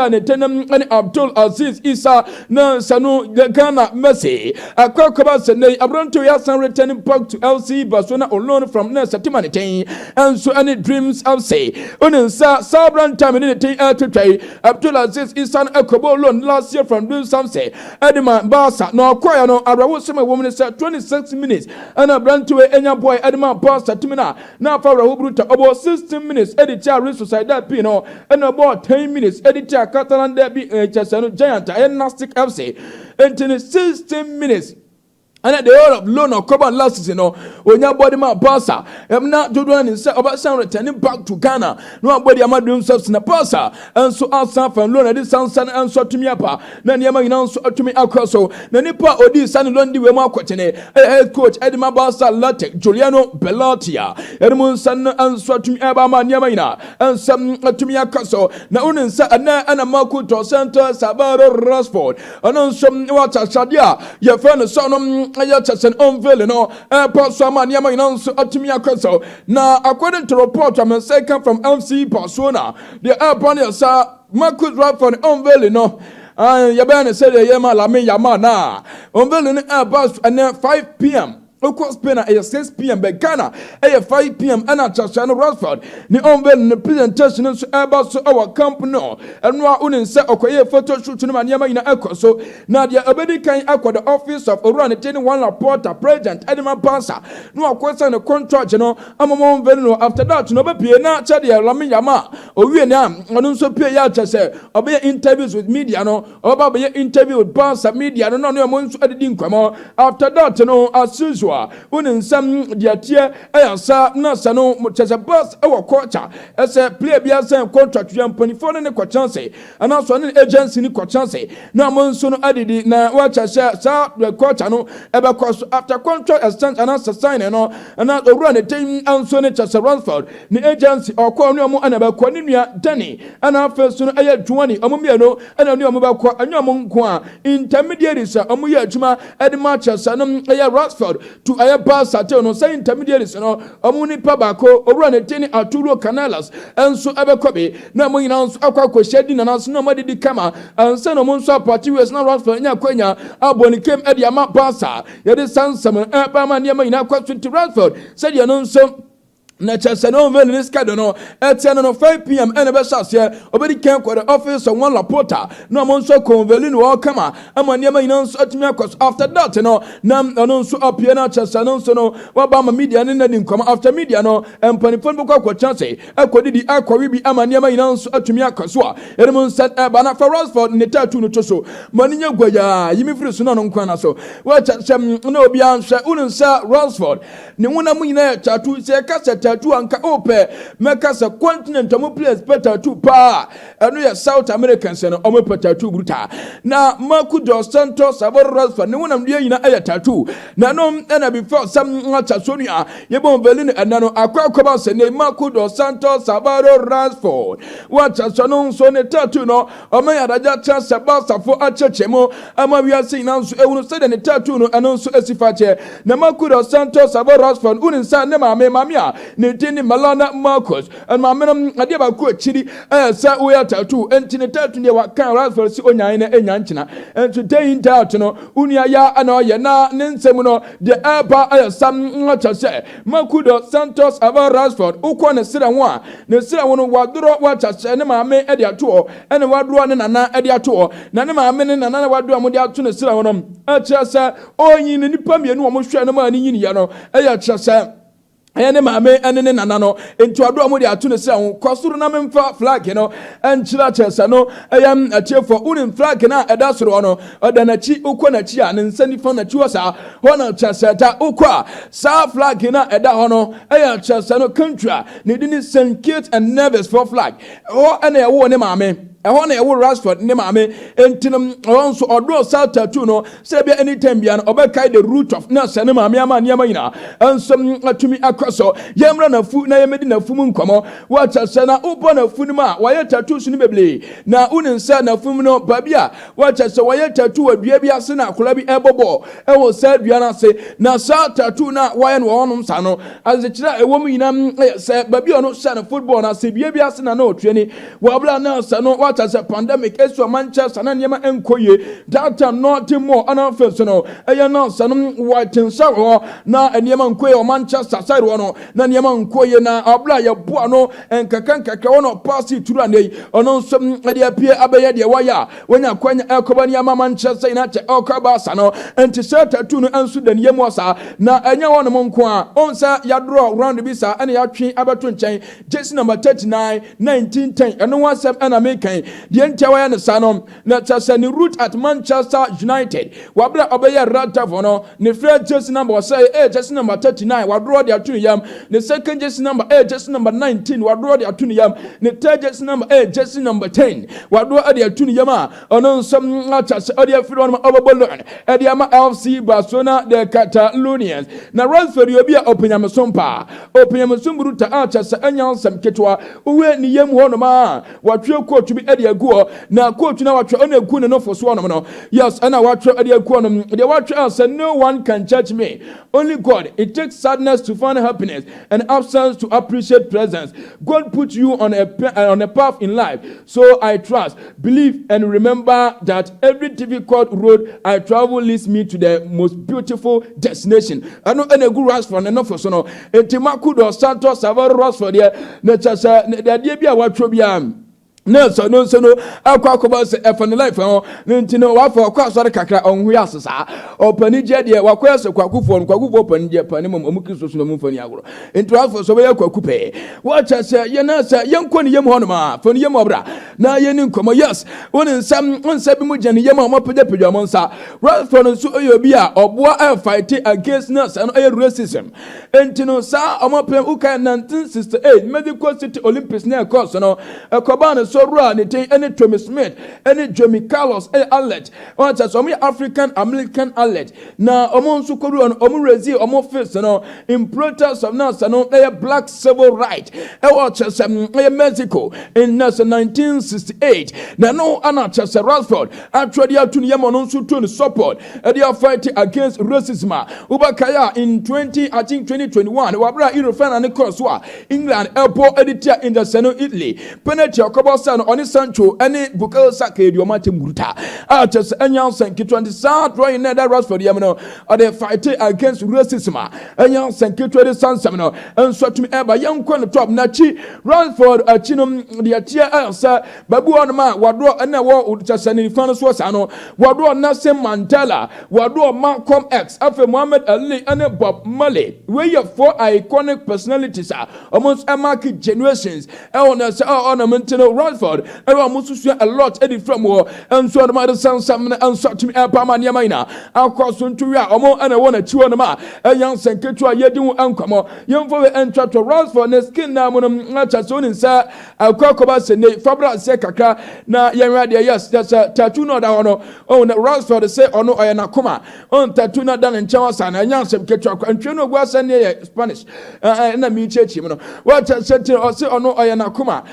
a ne tenem ne Abdul Aziz Isa na sano Ghana Messi akɔ akɔba sɛ nnɛ aberantɛ yi asan returning back to FC Barcelona on loan from na sɛtima ne ten ɛnso ɛne Dreams FC. Ɔne nsa saa aberantɛ a mene ne ten ɛtwitwa yi, Abdul Aziz Isa no, ɛkɔbɔ loan last year from Dreams FC ɛde ma Barca. Na ɔkɔɛ no, awerɛhosɛm a ɛwɔ mu ne sɛ 26 minutes ɛna aberantɛ wei ɛnya boy ɛde ma Barca timi no a na afa awerɛho bruta. Ɔbɔ 16 minutes ɛde tia Real Sociedad pii no, ɛna ɔbɔ 10 minutes ɛde tia Catalan derby kyɛsɛ no giant ɛyɛ Nastic FC. Nti ne 16 minutes ɛna the whole of loan ɔkɔba last season no onya bɔde ma Barca. Ɛmna dodoɔ ne sɛ ɔbɛsan returning back to Ghana na wabɔ de ama Dreams FC. Na Barca nso asan fa loan ɛde sansan nso atumi aba na nneɛma nyinaa nso atumi akɔ so. Na nipa a odi sani loan di wei mu akɔkyene ɛyɛ head coach ɛde ma Barca Athletic, Juliano Belatti, a ɛde mu nsa no nso atumi ɛba ama nneɛma nyinaa nsɛm atumi akɔ so. Na wɔn nsa ɛnɛ ɛna Marco dos Santos Aveiro Rashford, ɔno nso wɔakyakyadeɛ a yɛfrɛ no sɛ ɔno ɛyɛ kyɛsɛn unveil no ɛpɔ so ama nneɛma nyinaa nso atumi akɔ so. Na according to report a mɛnsa ka from FC Barcelona, deɛ ɛpɔ no yɛ sɛ Marcus Rashford unveil no, yɛbɛyɛ no sɛdeɛ yɛ ma Lamine Yamal na unveil no ɛba so ɛnɛ 5 p.m. Wokɔ Spain a ɛyɛ 6 p.m., bɛ Ghana ɛyɛ 5 p.m. Ɛna kyerɛkyerɛ no Rashford ne unveil ne presentation nso ɛba so ɛwɔ Camp Nou. Ɛno a wone sɛ ɔkɔyɛ photo shoot no ma nneɛma nyinaa ɛkɔ so. Na deɛ ɛbɛdi kan akɔ the office of owura ne te ne Juan Laporta, president ɛde ma Barca, na wakɔ sɛ ne contract no ama ma unveil no. After that no ɔbɛpie na kyɛdeɛ Lamine Yamal owie ne a ɔno nso pie yɛ akyɛ sɛ ɔbɛyɛ interviews with media no, ɔbɛba bɛyɛ interview with Barca media no na ɔne ɔmo nso adedi nkɔmɔ. After that no, as usual, wone nsɛm deɛ teɛ ɛyɛ sa na sɛ no kyɛ sɛ Barca ɛwɔ culture ɛsɛ player bi asɛn contract yɛ mpanimfoɔ no ne kɔkyɛn se anaasɔ ɔne ne agency ne kɔkyɛn se na ɔmo nso no adidi na wɔakyɛ sɛ saa culture no ɛbɛkɔ so after contract extension anaasɛ sign no. Ɛna owura ne team nso ne kyɛ sɛ Rashford ne agency ɔkɔ ne ɔmo ɛna bɛkɔ ne nua Danny, ɛna afei so no ɛyɛ Juani, ɔmo mmienu ɛna ne ɔmo bɛkɔ. Ɛnyɛ ɔmo nko a, intermediaries a ɔmo yɛ adwuma ɛde ma kyɛ sɛ no ɛyɛ Rashford to ɛyɛ Barca tew no sɛ intermediaries no, ɔmo nipa baako owura ne ti ne Arturo Canales nso ɛbɛkɔ bi na ɔmo nyinaa nso akɔ akɔhyia di nana so na ɔmo adidi kama ansa na ɔmo nso apart ways na Rashford nya akɔnya abɔ ne kem ɛde ama Barca. Yɛde sansɛm ɛba ama nneɛma nyinaa kɔ so. Nti Rashford sɛdeɛ no nso na kyerɛ sɛ ne ɔmfɛ ne schedule no ɛteɛ no 5 p.m. ɛna ɛbɛhyɛ aseɛ. Ɔbɛdi kan kɔ the office of Juan Laporta na ɔmo nso kɔnvɛli no wɔn kama ama nneɛma nyinaa nso atumi akɔ so. After that no na ɔno nso apue no akyerɛ sɛ no nso no waba ama media ne nadi nkɔmɔ. After media no, mpanimfoɔ no bɛkɔ akɔkyerɛ sɛ akɔdidi akɔwe bi ama nneɛma nyinaa nso atumi akɔ so a ɛnum nsa ɛba. Na fa Rashford ne tattoo no to so ma ne nyɛ guayaa yimi firi so na ɔno nkwa na so wɔkyɛ sɛ na obiara nhwɛ. Wone nsa Rashford ne honam nyinaa yɛ tattoo. Sɛ yɛka sɛ tattoo anka wopɛ mɛka sɛ continent ɔmo players pɛ tattoo paa, ɛno yɛ South Americans no, ɔmo pɛ tattoo brutal. Na Marco dos Santos Aveiro Rashford ne honam deɛ nyinaa ɛyɛ tattoo. Na ɛno ɛna before sɛm akyɛ so nua yɛbɔ mveli no ɛnɛ no akɔ akɔba sɛ ne Marco dos Santos Aveiro Rashford wɔakyɛ so no nso ne tattoo no ɔmo yɛ adagya kyerɛ sɛ Barcafo akyerɛkyerɛ mu ama wiase nyinaa nso ehunu sɛdeɛ ne tattoo no ɛno nso esi fa kyɛ. Na Marco dos Santos Aveiro Rashford wone nsa ne maame a Ne din ne Melana Marcos. Maame no adeɛ baako akyiri ɛyɛ sɛ woyɛ tattoo, nti ne tattoo deɛ waka Rashford si onyan na enya nkyena nso day in, day out no onua ya ɛna ɔyɛ. Na ne nsɛm no deɛ ɛreba ɛyɛ sam akyɛ sɛ Marco dos Santos Ava Rashford wokɔ ne serɛ ho a, ne serɛ ho no wadorɔ wakyɛ sɛ ne maame ɛde ato hɔ, ɛna wadorɔ ne nana ɛde ato hɔ. Na ne maame ne nana na wadorɔ a wɔde ato ne serɛ ho no ɛkyerɛ sɛ ɔnyi ne nipa mmienu a wɔhwɛ no ma ne nyiniɛ no ɛyɛ kyerɛ sɛ ɛyɛ ne maame ɛne ne nana no. Nti ɔdo a wɔde ato ne sɛ ho kɔ soro na memfa flag no ɛnkyerɛ kyerɛ sɛ no ɛyɛ akyiefoɔ. Wonim flag no a ɛda soro no, ɔda n'akyi. Wokɔ n'akyi a, ne nsa nifa n'akyi hɔ saa hɔ na kyerɛ sɛ ta wokɔ a, saa flag no a ɛda hɔ no ɛyɛ kyerɛ sɛ no country a ne din ne St Kitts and Nevis for flag. Ɛhɔ ɛna ɛwɔ ne maame, ɛhɔ na ɛwɔ Rashford ne maame. Nti no ɔhɔ nso ɔdɔɔ saa tattoo no sɛ bia anytime bia no ɔbɛkae the root of na sɛ ne maame ama nneɛma nyinaa nso atumi akɔ so. Yɛmmra nafu na yɛmɛdi nafu mu nkɔmmɔ. Wɔakyɛ sɛ na wobɔ nafu no mu a, wɔayɛ tattoo so no bebree. Na wonim sɛ nafu mu no baabi a wɔakyɛ sɛ wɔyɛ tattoo wɔ dua bi ase na akwadaa bi ɛbɔ bɔɔl ɛwɔ saa dua no ase. Na saa tattoo no a wɔayɛ no wɔ hɔnom saa no, asekyerɛ a ɛwɔ mu nyinaa yɛ sɛ baabi a ɔno hyɛ no football no ase dua bi ase na na ɔtue ni wɔabla na sɛ no wɔakyɛ sɛ pandemic esi wɔ Manchester na nneɛma nkɔ yie that time no more. Ɛna afei so no ɛyɛ na sɛ no wɔte nsa wɔ hɔ na nneɛma nkɔ yie wɔ Manchester side hɔ no, na nneɛma nkɔ yie na ɔbla yɛboa no nkakra nkakra wɔn ɔpaase turu ane yi ɔno nso ɛde apue abɛyɛ deɛ wɔyɛ a wɔnya kwanya ɛkɔba nneɛma Manchester United ɔkɔ Barca no. Nti sɛ tattoo no nso da ne yam wɔ saa na ɛnyɛ wɔn nom nko a ɔn sɛ yɛadorɔ round bi saa ɛna yɛatwe abɛto nkyɛn jersey number 39, 19, 10. Ɛno ho asɛm ɛna mekan deɛ ntia wɔyɛ no saa no na kyerɛ sɛ ne root at Manchester United wabere ɔbɛyɛ Red Devil no, ne first jersey number ɔsɛ ɛyɛ jersey number 39, wadorɔ de ato ne yam. Ne second jersey number ɛyɛ jersey number 19, wadorɔ de ato ne yam. Ne third jersey number ɛyɛ jersey number 10, wadorɔ de ato ne yam a ɔno nso akyɛ sɛ ɔde afiri hɔ nom ɔbɛbɔ loan ɛde ama FC Barcelona de Catalonians. Na Rashford yɛ obi a ɔpɛ paa, ɔpɛ buruta a kyɛ sɛ ɛnya nsɛm ketewa. Wowe ne yam hɔ nom a, watwerɛ quote bi de agu hɔ. Na quote no a watwerɛ ɔna egu ne nofo so hɔ nom no, yes, ɛna watwerɛ de agu hɔ nom. Deɛ watwerɛ a sɛ, "No one can judge me, only God. It takes sadness to find happiness and absence to appreciate presence. God put you on a path in life, so I trust, believe and remember that every difficult road I travel leads me to the most beautiful destination." Ɛno ɛna egu Rashford ne nofo so no. Eti Marco dos Santos Alvaro Rashford deɛ na kyerɛ sɛ adeɛ bi a watwerɛ bi a na sɛ no nso no akɔ akɔba sɛ ɛfa ne life ho ne nti no wafa ɔkɔ asɔre kakra, ɔnho yɛ ase saa ɔpani gye deɛ wakɔyɛ sɛ kwakufoɔ no. Kwakufoɔ pani gye pani mom ɔmo Kristo so na ɔmo mfa ni agorɔ. Nti wafa so ɔbɛyɛ kwaku pɛɛ. Wɔkyɛ sɛ yɛn sɛ yɛnkɔ ne yam hɔnom a, fa ne yam ɔbra na yɛni nkɔmmɔ. Yes, wɔn nsa nsa bi mu gya ne yam a wɔapagyapagya wɔn nsa. Rashford nso yɛ obi a ɔboa ɛfight against na sɛ no ɛyɛ racism. Nti no saa ɔmo pɛm wokae 1968 Mexico City Olympics na ɛkɔɔ so no, ɛkɔbaa no so wura ne din ɛne Tommy Smith ɛne Jamie Carlos ɛyɛ athlete. Wɔn kyerɛ sɛ ɔmo yɛ African American athlete na ɔmo nso kɔdu no ɔmo raise ɔmo fist no in protest of na sɛ no ɛyɛ black civil right ɛwɔ kyerɛ sɛ ɛyɛ Mexico in na sɛ 1968. Na no ana kyerɛ sɛ Rashford atwerɛ de ato ne yam, ɔno nso to ne support ɛde afight against racism a wobɛkae a in 20, I think 2021, wabere a Euro final ne kɔɔ so a England ɛbɔ ɛde tia indasɛ no Italy, penalty ɔkɔbɔ sɛ no ɔne Sancho ɛne Bukayo Saka edi ɔmo akyɛ muruta a kyerɛ sɛ ɛnya nsɛn ketewa. Nti saa drawing na ɛda Rashford yam no, ɔde fight against racism a ɛnya nsɛn ketewa de sansɛm no nso atumi ɛba. Yɛnkɔ no top n'akyi, Rashford akyi no deɛ teɛ ɛyɛ sɛ baabi hɔ nom a wadoɔ ɛna ɛwɔ kyerɛ sɛ ne nifa no soɔ saa no, wadoɔ Nelson Mandela, wadoɔ Malcolm X, afei Muhammad Ali ɛne Bob Marley. Wei yɛ four iconic personalities a ɔmo nso ɛmark generations ɛwɔ na sɛ ɔnam. Nti no Rashford ɛwɔ ɔmo nso sua a lot ɛde fira mu hɔ nso ɔnom ade sansam no nso atumi ɛpa ama nneɛma nyinaa akɔ so. Nto wi a ɔmo ɛna ɛwɔ n'akyi hɔ nom a ɛyɛ nsɛnketewa a yɛdi ho nkɔmɔ. Yɛmfa wei ntwatwa Rashford ne skin na mu no akyɛ sɛ wonim sɛ akɔ akɔba sɛ ne fabra. aseɛ kakra na yɛnhwɛ adeɛ. Yes, sɛ tattoo no ɔda hɔ no, ɔhu na Rashford sɛ ɔno ɔyɛ n'akoma ɔn tattoo no da ne nkyɛn ɔsa na ɛnyɛ asɛm ketewa kora. Ntwe no ogu asɛ ne yɛ Spanish ɛna mi kyerɛkyerɛ mu no, wɔkyɛ sɛ ti ɔsɛ ɔno ɔyɛ n'akoma,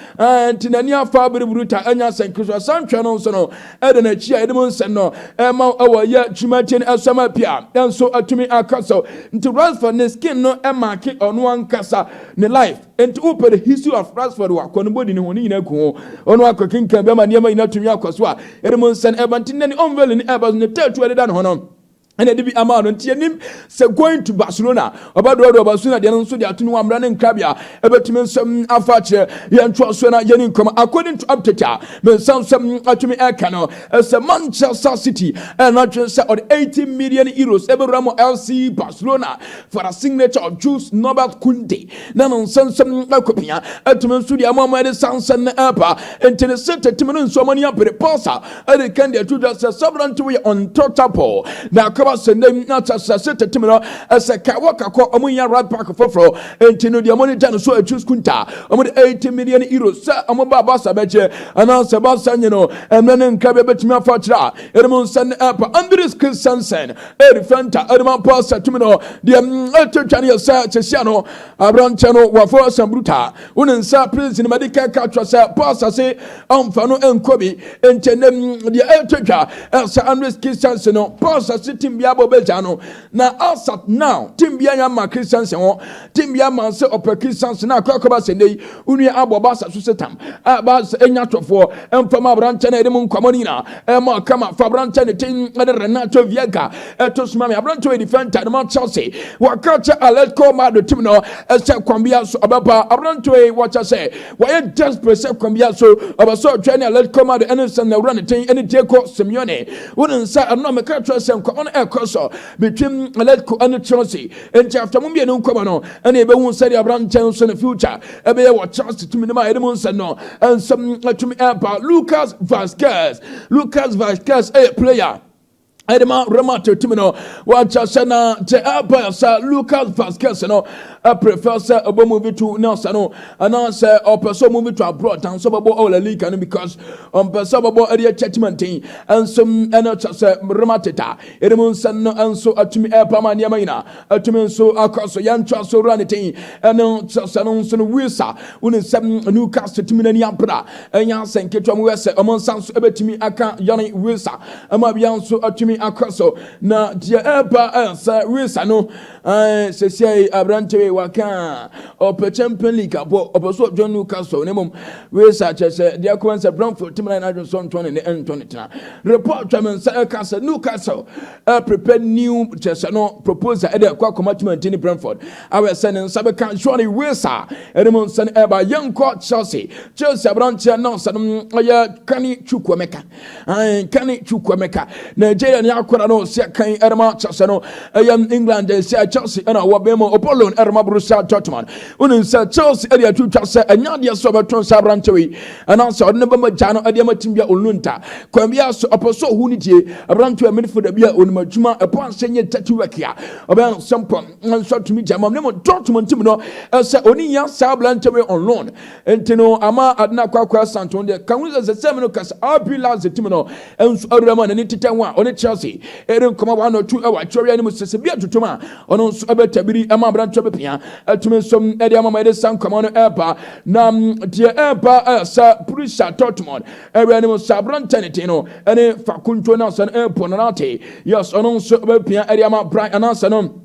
nti n'ani afa biribiri ta, ɛnyɛ asɛm ketewa. Santwɛ no nso no ɛde n'akyi a yɛde mu nsɛm no ɛma ɛwɔ yɛ dwumadie no ɛsɛm apia ɛnso atumi aka so. Nti Rashford ne skin no ɛmaake ɔno ankasa ne life. Nti wopɛ the history of Rashford wɔ akɔ no bɔdi ne ho ne nyinaa gu ho, ɔno akɔ kenkan bɛma nneɛma nyinaa tumi akɔ so a yɛde mu nsɛm ɛba. Nti nani ɔnvɛli ne ɛba so ne tattoo ɛdeda ne ho no ɛna ɛde bi ama no. Nti anim sɛ going to Barcelona, ɔbɛdoɔdoɔ Barcelona deɛ no nso de ato no amra ne nkrabea ɛbɛtumi nsɛm afa akyerɛ. Yɛntoa so na yɛne nkɔmɔ. According to update a me nsa nsɛm atumi ɛka no, ɛsɛ Manchester City ɛna atwene sɛ ɔde €80 million ɛbɛwura mu FC Barcelona for the signature of Jules Norbert Kounde na no nsɛnsɛm akɔpia atumi nso de ama ɔmo ɛde sansan no ɛba. Nti ne sɛ tɛtimi no nso ɔmo ani abere pɔsa ɛde kan deɛ ɛto dwa sɛ sɛbrante yɛ untouchable na akɔba sɛ nnɛ na kyɛ sɛ tɛtimi no ɛsɛ ka wɔkakɔ ɔmo nya right back foforɔ. Nti no deɛ ɔmo de gya no so atwi skunta, ɔmo de €80 million sɛ ɔmo ba Barca bɛkyɛ anaasɛ Barca nye no ɛmɛ ne nkra bi bɛtumi afa kyerɛ a ɛde mo nsa ne ɛpa. Andreas Christensen ɛde fɛnta ɛde ma Barca tumi no deɛ ɛtɔ twa no yɛ sɛ kyɛsia no aberanteɛ no wafɔ asambruta wo ne nsa prison mɛde kɛka kyerɛ sɛ Barca se ɔmfa no nkɔ bi. Nkyɛn deɛ ɛtɔ twa ɛsɛ Andreas Christensen no, Barca se team bi abɔ bɛgya no na as at now team bi anya ma Christensen hɔ, team bi ama sɛ ɔpɛ Christensen na akɔ akɔba sɛ ne yi onua abɔ Barca so sɛ tam a Barca anya atɔfoɔ ɛmfam aberanteɛ no ɛde mu nkɔmɔ no nyinaa ɛma kama fa aberanteɛ ne ten ɛde Renato Veiga ɛto soma me aberanteɛ wɔ defender no ma Chelsea. Wɔka kyɛ Atletico Madrid team no ɛsɛ kwan bia so ɔbɛba. Aberanteɛ yi wɔkyɛ sɛ wɔyɛ desperate sɛ kwan bia so ɔbɛsɛ ɔtwɛn ne Atletico Madrid ɛne nsɛm na awura ne ten ɛne Diego Simeone wɔn nsa ɛno a mɛka kyerɛ sɛ nkɔmɔ no ɛkɔ so between Atletico ɛne Chelsea. Nti after mo mmienu nkɔmɔ no ɛne ɛbɛhu sɛdeɛ aberanteɛ nso ne future ɛbɛyɛ wɔ Chelsea tumi no mu a yɛde mu nsɛm no ɛnsɛm atumi ɛba. Lucas Vazquez, Lucas Vazquez ɛyɛ player ɛde ma Real Madrid team no. Wakyɛ sɛ na kyɛ ɛba sɛ Lucas Vazquez no prefer sɛ ɔbɔ move to Nelson no anaasɛ ɔpɛ sɛ move to abroad tan sɛ ɔbɛbɔ ɔwɔ La Liga no because ɔmpɛ sɛ ɔbɛbɔ ɛde akyɛ team nten ɛnso ɛno kyɛ sɛ Real Madrid a ɛde mu nsɛm no nso atumi ɛpa ma nneɛma nyinaa atumi nso akɔ so. Yɛntoa so wura ne ten ɛno kyɛ sɛ no nso no Wisa wo ne nsɛm Newcastle tumi n'ani abra ɛnya asɛ nketewa mu wɛ sɛ ɔmo nsa nso ɛbɛtumi aka Yoane Wissa ama bia nso atumi akɔ so. Na deɛ ɛba ɛsɛ Wissa no sɛsiɛ aberante waka ɔpɛ Champion League abɔ, ɔpɛ so ɔdwɔn Newcastle ne mmom Wissa kyerɛ sɛ deɛ akɔmɛ sɛ Brentford team na n'adwene so ntɔn ne ntɔn ne tena. Report twɛ me nsa ɛka sɛ Newcastle prepare new kyerɛ sɛ no proposal ɛde ɛkɔ akɔma team ne Brentford awɛ sɛ ne nsa bɛka Yoane Wissa. Ɛne mu nsa no ɛba. Yɛnkɔ Chelsea. Chelsea aberanteɛ na ɔsɛ no ɔyɛ Carney Chukwuemeka, Carney Chukwuemeka, Nigeria ne akɔda no sɛ kan ɛrema kyerɛ sɛ no ɛyɛ England sɛ Chelsea ɛna wɔ bɛn mu ɔbɔlon ɛrema Borussia Dortmund. Wonim sɛ Chelsea ɛde atwitwa sɛ ɛnyɛ adeɛ sɛ ɔbɛto nsa aberanteɛ wei anaasɛ ɔde ne bɛma gya no ɛde ama team bi a ɔlonta kwan bi so ɔpɛ sɛ ɔhu ne tie aberanteɛ midfielder bi a onim adwuma ɛbɔ ansɛ nyɛ dirty work a ɔbɛn sɛmpɔ nso atumi gya ma ne mu Dortmund team no ɛsɛ ɔne nya saa aberanteɛ wei on loan. Nti no ama adena akɔ asanto deɛ ka ho sɛ sɛ no kasa RB Leipzig team no nso awura mu a n'ani tetɛ ho a ɔne Chelsea ɛde nkɔmɔ one or two ɛwɔ atwerɛ anim sɛ bi atotom a ɔno nso ɛbɛtabiri ama aberanteɛ bɛpia atumi nso ɛde ama ma yɛde sa nkɔmɔ no ɛreba. Na deɛ ɛreba ɛsɛ Borussia Dortmund ɛwɛ anim sɛ aberanteɛ ne ten no ɛne Facundo no asɛ no ɛɛbɔ no nate. Yes, ɔno nso ɛbɛpia ɛde ama Brian anaasɛ no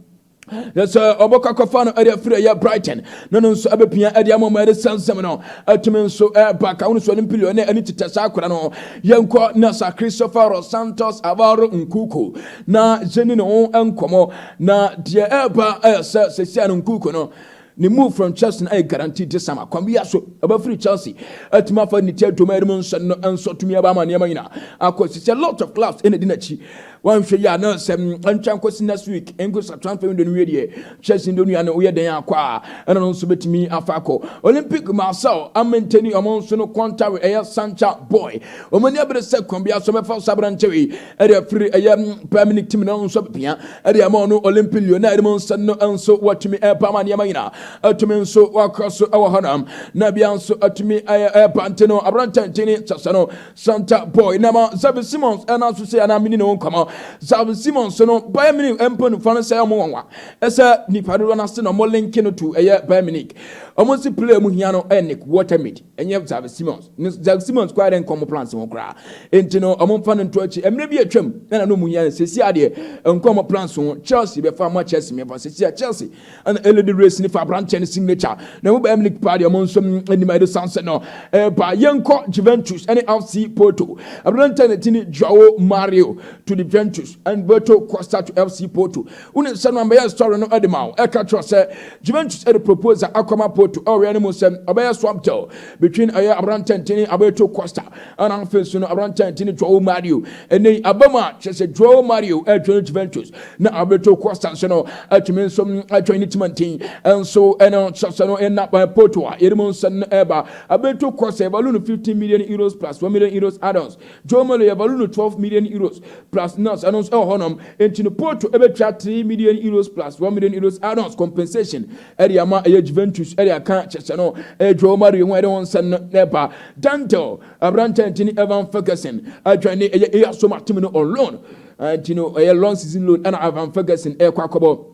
sɛ ɔbɛkɔ akɔfa no ɛde afiri ɛyɛ Brighton na no nso ɛbɛpia ɛde ama ma ɛde sɛnsɛm no atumi nso ɛba ka wo no so ɔne mpiliɔ ne ɛne tetɛ saa akora no. Yɛnkɔ na sa Christopher Santos Alvaro Nkunku na gyeni ne ho nkɔmmɔ. Na deɛ ɛba ɛyɛ sɛ sɛsia no Nkunku no ne move from Chelsea na ɛyɛ guaranteed this summer. Kwan bi so ɛbɛfiri Chelsea atumi afa ne ti adwuma ɛde mu nsɛm no nso atumi aba ama nneɛma nyinaa akɔ sisi. A lot of clubs ɛna di n'akyi. Wanhwɛ yi a, na sɛ ntwa nkɔsi next week nkosa transfer window no wie deɛ, Chelsea ndo nua no woyɛ den akɔ a, ɛna no nso bɛtumi afa akɔ. Olympique Marseille amaintani ɔmo nso no contract ɛyɛ Sacha Boey. Ɔmo ani abere sɛ kwan bi aso bɛfa so aberante wei ɛde afiri ɛyɛ Bayern Munich team no nso bɛpia ɛde ama ɔno Olympique Lyon na ɛde mu nsa no nso wɔtumi ɛba ma nneɛma nyinaa atumi nso wakɔ so ɛwɔ hɔnom na bia nso atumi ɛyɛ ɛba. Nti no aberante ntini kyɛsɛ no Sacha Boey na ma Xavi Simons ɛna nso sɛ ɛna mini ne ho nkɔmɔ. Xavi Simons no, Bayern Munich mpanimfoɔ no sɛ ɔmo wɔnwa ɛsɛ nipa dodoɔ no ase na ɔmo link no to ɛyɛ Bayern Munich. Ɔmo nsi player mu hia no ɛyɛ Nick Woltemade, ɛnyɛ Xavi Simons. Xavi Simons kɔ ayɛ nkɔmɔ plans ho koraa, nti no ɔmo nfa no nto akyi. Mmerɛ bi atwam ɛna no mu hia no, sɛsi adeɛ nkɔmɔ plans ho. Chelsea bɛfa mo, Chelsea mɛfa. Sɛsi a Chelsea ɛna ɛlead race ne fa aberanteɛ no signature na mo Bayern Munich paa deɛ, ɔmo nso anim a yɛde sanse no ɛba. Yɛnkɔ Juventus ɛne FC Porto. Aberanteɛ no ti ne Joao Mario to the Juventus and Alberto Costa to FC Porto. Wone sɛ no ambɛyɛ story no ɛde ma wo, ɛka kyerɛ sɛ Juventus ɛde proposal akɔma Porto. Ɛwɔ no mu sɛ ɔbɛyɛ swap deal between ɛyɛ aberanteɛ ntini Alberto Costa ɛna afei so no aberanteɛ ntini Joao Mario. Ɛnɛ abam a kyerɛ sɛ Joao Mario ɛjoin Juventus na Alberto Costa nso no atumi nso atwɛn ne team ntin nso ɛno kyerɛ sɛ no ɛna Porto a yɛde mu nsa no ɛba. Alberto Costa yɛ value no €15 million plus €1 million add-ons. Joao Mario yɛ value no €12 million plus nurse ɛno nso ɛwɔ hɔnom. Nti no Porto ɛbɛtwa €3 million plus €1 million add-ons compensation ɛde ama ɛyɛ Juventus ɛde aka kyerɛ sɛ no ɛyɛ Joao Mario ho ɛde wɔn nsa no ɛba. Daniel aberanteɛ ntini Evan Ferguson atwa ne ɛyɛ AS Roma team no on loan. Nti no ɛyɛ long season loan ɛna Evan Ferguson ɛkɔ akɔbɔ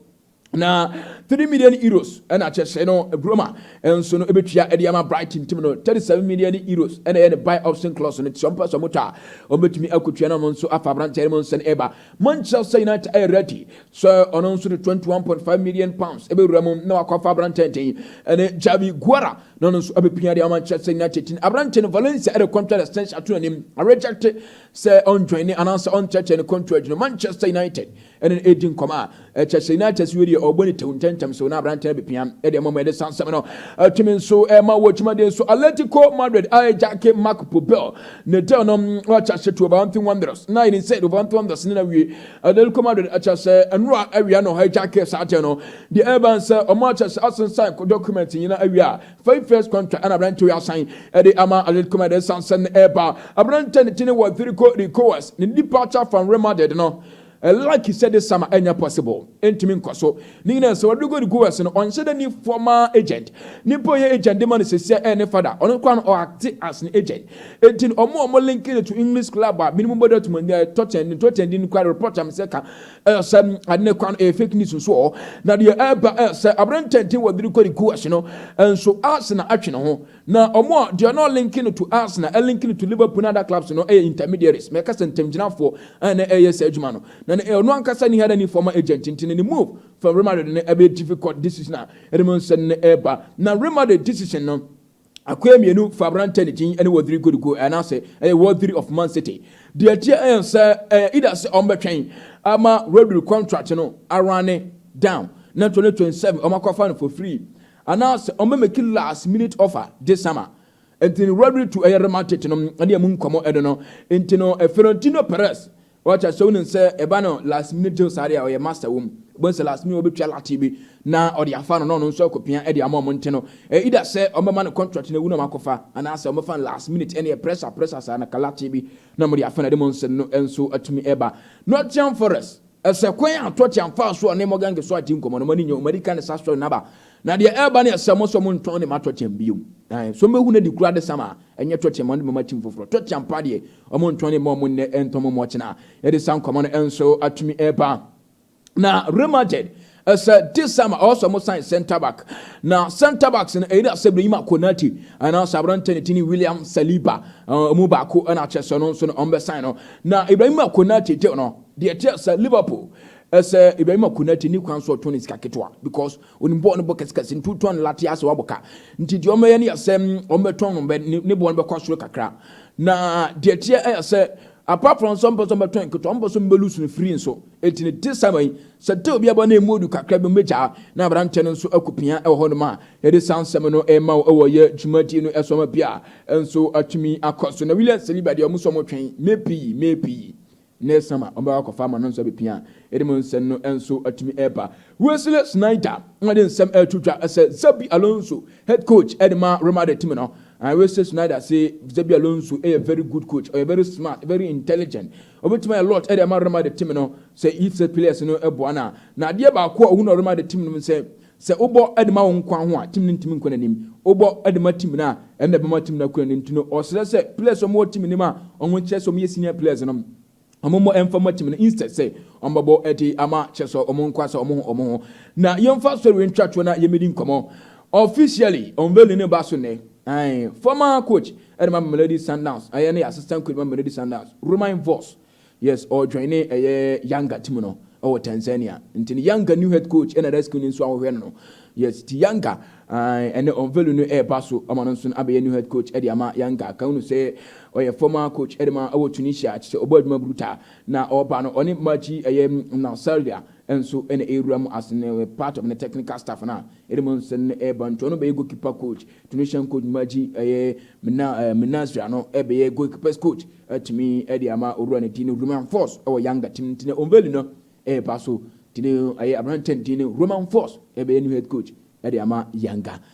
na €3 million ɛna kyerɛ no Roma nso no ɛbɛtua ɛde ama Brighton team no. €37 million ɛna ɛyɛ ne buy option clause no. Tí ɔmpɛ sɛ ɔmo tɔ a, ɔmbɛtumi akɔtua na ɔmo nso afa aberanteɛ no mu nso no ɛba. Manchester United ɛyɛ ready sɛ ɔno nso de £21.5 million ɛbɛwura mu na wakɔfa aberanteɛ nten ɛne Javi Guara na ɔno nso abɛpia de ama Manchester United team. Aberanteɛ no, Valencia ɛde contract extension ato n'anim, areject sɛ ɔnjoin ne anaasɛ ɔnkyerɛkyerɛ ne contract no. Manchester United ɛne no ɛdi nkɔmɔ a ɛkyɛ sɛ United so deɛ ɔbɔ ne tew ntɛntɛm so na aberanteɛ no bɛpia ɛde ama mu. Ɛde sansɛm no atumi nso ɛma wɔ dwumadeɛ nso. Atletico Madrid ayɛ jacke Marc Pubill ne deal no wakyɛ hyɛ to Wolverhampton Wanderers na yɛn sɛ Wolverhampton Wanderers ne na wie. Atletico Madrid akyɛ sɛ ɛnora awia no hijack saa deal no deɛ ɛba sɛ ɔmo akyɛ sɛ asensan document nyina awia a 5 years contract ɛna aberanteɛ yi asan ɛde ama Atletico Madrid. Sansɛm no ɛba, aberanteɛ ne ti ne Rodrigo de Goes ne departure from Real Madrid no, like sɛ this summer ɛnyɛ possible, ɛntumi nkɔ so. Ne nyinaa sɛ Rodrigo de Goes no ɔnhyɛ dɛ ni former agent nipa ɔyɛ agent de ma no sɛsia ɛyɛ ne father. Ɔno kora no ɔact as ne agent, eti ɔmo a ɔmo link no to English club a minimum bɔ Dortmund ɛ Tottenham. Tottenham di no kora report am sɛ ka ɛyɛ sɛ ade ne kwan ɛyɛ fake news nso wɔ. Na deɛ ɛba ɛyɛ sɛ aberante Rodrigo de Goes no nso Arsenal atwe ne ho na ɔmo a deɛ ɔno link no to Arsenal, ɛlink no to Liverpool na other clubs no ɛyɛ intermediaries, mɛka sɛ ntɛmgyinafoɔ ɛna ɛyɛ sɛ adwuma no na ɔno ankasa ni hada ni former agent. Nti ne move from Real Madrid no ɛbɛyɛ difficult decision a ɛde mu nsɛm no ɛba. Na Real Madrid decision no akoya mmienu fa aberante ne din ɛne Rodrigo de Goes ɛnaasɛ ɛyɛ Rodri of Man City. Deɛ ɛteɛ ɛyɛ sɛ ɛyɛ either sɛ ɔmbɛtwɛn ama Rodri contract no arun down na 2027 ɔmo akɔfa no for free, anaasɛ ɔmbɛ make last minute offer this summer. Nti no Rodri to ɛyɛ Real Madrid no ɛne ɛmu nkɔmɔ ɛdo no. Nti no Florentino Perez wɔkyɛ sɛ wonim sɛ ɛba no last minute deal saa deɛ a, ɔyɛ master wɔ mu. Wobɛhu sɛ last minute wɔbɛtwa late bi na ɔde afa no na ɔno nso akɔpia ɛde ama ɔmo. Nti no either sɛ ɔmbɛma no contract no awu na ɔmakɔfa anaasɛ ɔmbɛfa no last minute ɛne pressure pressure saa na kalate bi na ɔmode afa no ɛde mo nsɛm no nso atumi ɛba. Nottingham Forest ɛsɛ kwan a Tottenham fa so a ne Morgan so ati nkɔmɔ no mo ani nyɛ ɔmo adi ka ne sa sɔrɔ naba. Na deɛ ɛreba ne ɛsɛ mo sɛ mo ntɔn ne ma Tottenham bio so mbɛhu no di kura de sama ɛnyɛ Tottenham ɔno mama team foforɔ. Tottenham pa deɛ, ɔmo ntɔn ne ma ɔmo nnɛ ɛntɔn mo ɔkyena. Yɛde sa nkɔmɔ no nso atumi ɛreba. Na Real Madrid ɛsɛ this summer ɔsɔ mo sign centre back, na centre backs no ɛyi dɛ sɛ Ibrahima Konate anaasɛ aberante ne tini William Saliba ɔmu baako ɛna akyɛ sɛ no nso no ɔmbɛ sign no. Na Ibrahima Konate te no deɛ kyerɛ sɛ Liverpool ɛsɛ Ibrahima Konate ni kwan so ɔtɔn ne sika ketewa because onim bɔɔl no bɔ kɛsekɛse, nti wotɔn no late asɛ wabɔ ka. Nti deɛ ɔmɛyɛ no yɛ sɛ ɔmbɛtɔn no bɛ ne bɔɔl no bɛkɔ soro kakra. Na deɛ teɛ ɛyɛ sɛ apart from sɛ ɔmpɛ sɛ ɔmbɛtɔn nketewa, ɔmpɛ sɛ ɔmbɛlose no free nso. Eti ne this time yi sɛ te obi aba na emu odu kakra bi mbɛgyaa na aberanteɛ no nso akɔpia ɛwɔ hɔnom a yɛde saa nsɛm no ɛma wo ɛwɔ yɛ dwumadie no ɛso ama bi a nso atumi akɔ so. Na William Saliba deɛ, ɔmo nso ɔmo twɛn maybe Next summer ɔmo bɛkɔ akɔfa ama no nso abɛpia ɛde mu nsɛm no nso atumi ɛreba. Wesley Sneijder wɔde nsɛm ɛreto dwa ɛsɛ Xabi Alonso, head coach ɛde ma Real Madrid team no. Wesley Sneijder say Xabi Alonso ɛyɛ very good coach, ɔyɛ very smart, very intelligent, ɔbɛtumi ayɛ lot ɛde ama Real Madrid team no sɛ if sɛ players no ɛboa no a. Na adeɛ baako a ɔhu no Real Madrid team no sɛ wobɔ ɛde ma wo nkwa ho a, team no ntumi nkɔ n'anim. Wobɔ ɛde ma team no a, ɛna ɛbɛma team no akɔ n'anim. Nti no ɔsrɛ sɛ players a wɔwɔ team no mu a wɔn kyerɛ sɛ wɔn yɛ senior players no, ɔmo mmɔ ɛmfa ma team no instead sɛ ɔmo bɛbɔ ɛde ama kyerɛ sɛ ɔmo nkwa sɛ ɔmo ho ɔmo ho. Na yɛmfa sɔrɔ ntwa toɔ na yɛmɛdi nkɔmɔ. Officially unveiling ne ba so nɛ. Ɛn former coach ɛde ma Mamelodi Sundowns, ɛyɛ ne assistant coach ma Mamelodi Sundowns, Romain Folz, yes, ɔjoin ne ɛyɛ Yanga team no ɛwɔ Tanzania. Nti ne Yanga new head coach ɛna rescue ne nso ahohwɛ no. Yes, ti Yanga ɛne unveiling no ɛɛba so ama no nso abɛyɛ new head coach ɛde ama Yanga. Kan no sɛ ɔyɛ former coach ɛde ma ɛwɔ Tunisia, kyerɛ ɔbɔ adwuma brutal. Na ɔba no, ɔne Maji ɛyɛ Nassaria nso ɛna ɛwura mu as ne part of ne technical staff na ɛde mu nso no ɛɛba. Nti ɔno bɛyɛ goalkeeper coach. Tunisian coach Maji ɛyɛ Minasria no ɛbɛyɛ goalkeepers coach ɛtumi ɛde ama owura ne din no Romain Folz ɛwɔ Yanga team. Nti na unveiling no ɛɛba so. Nti ne ɛyɛ aberanteɛ din no Romain Folz ɛbɛyɛ new head coach ɛde ama Yanga.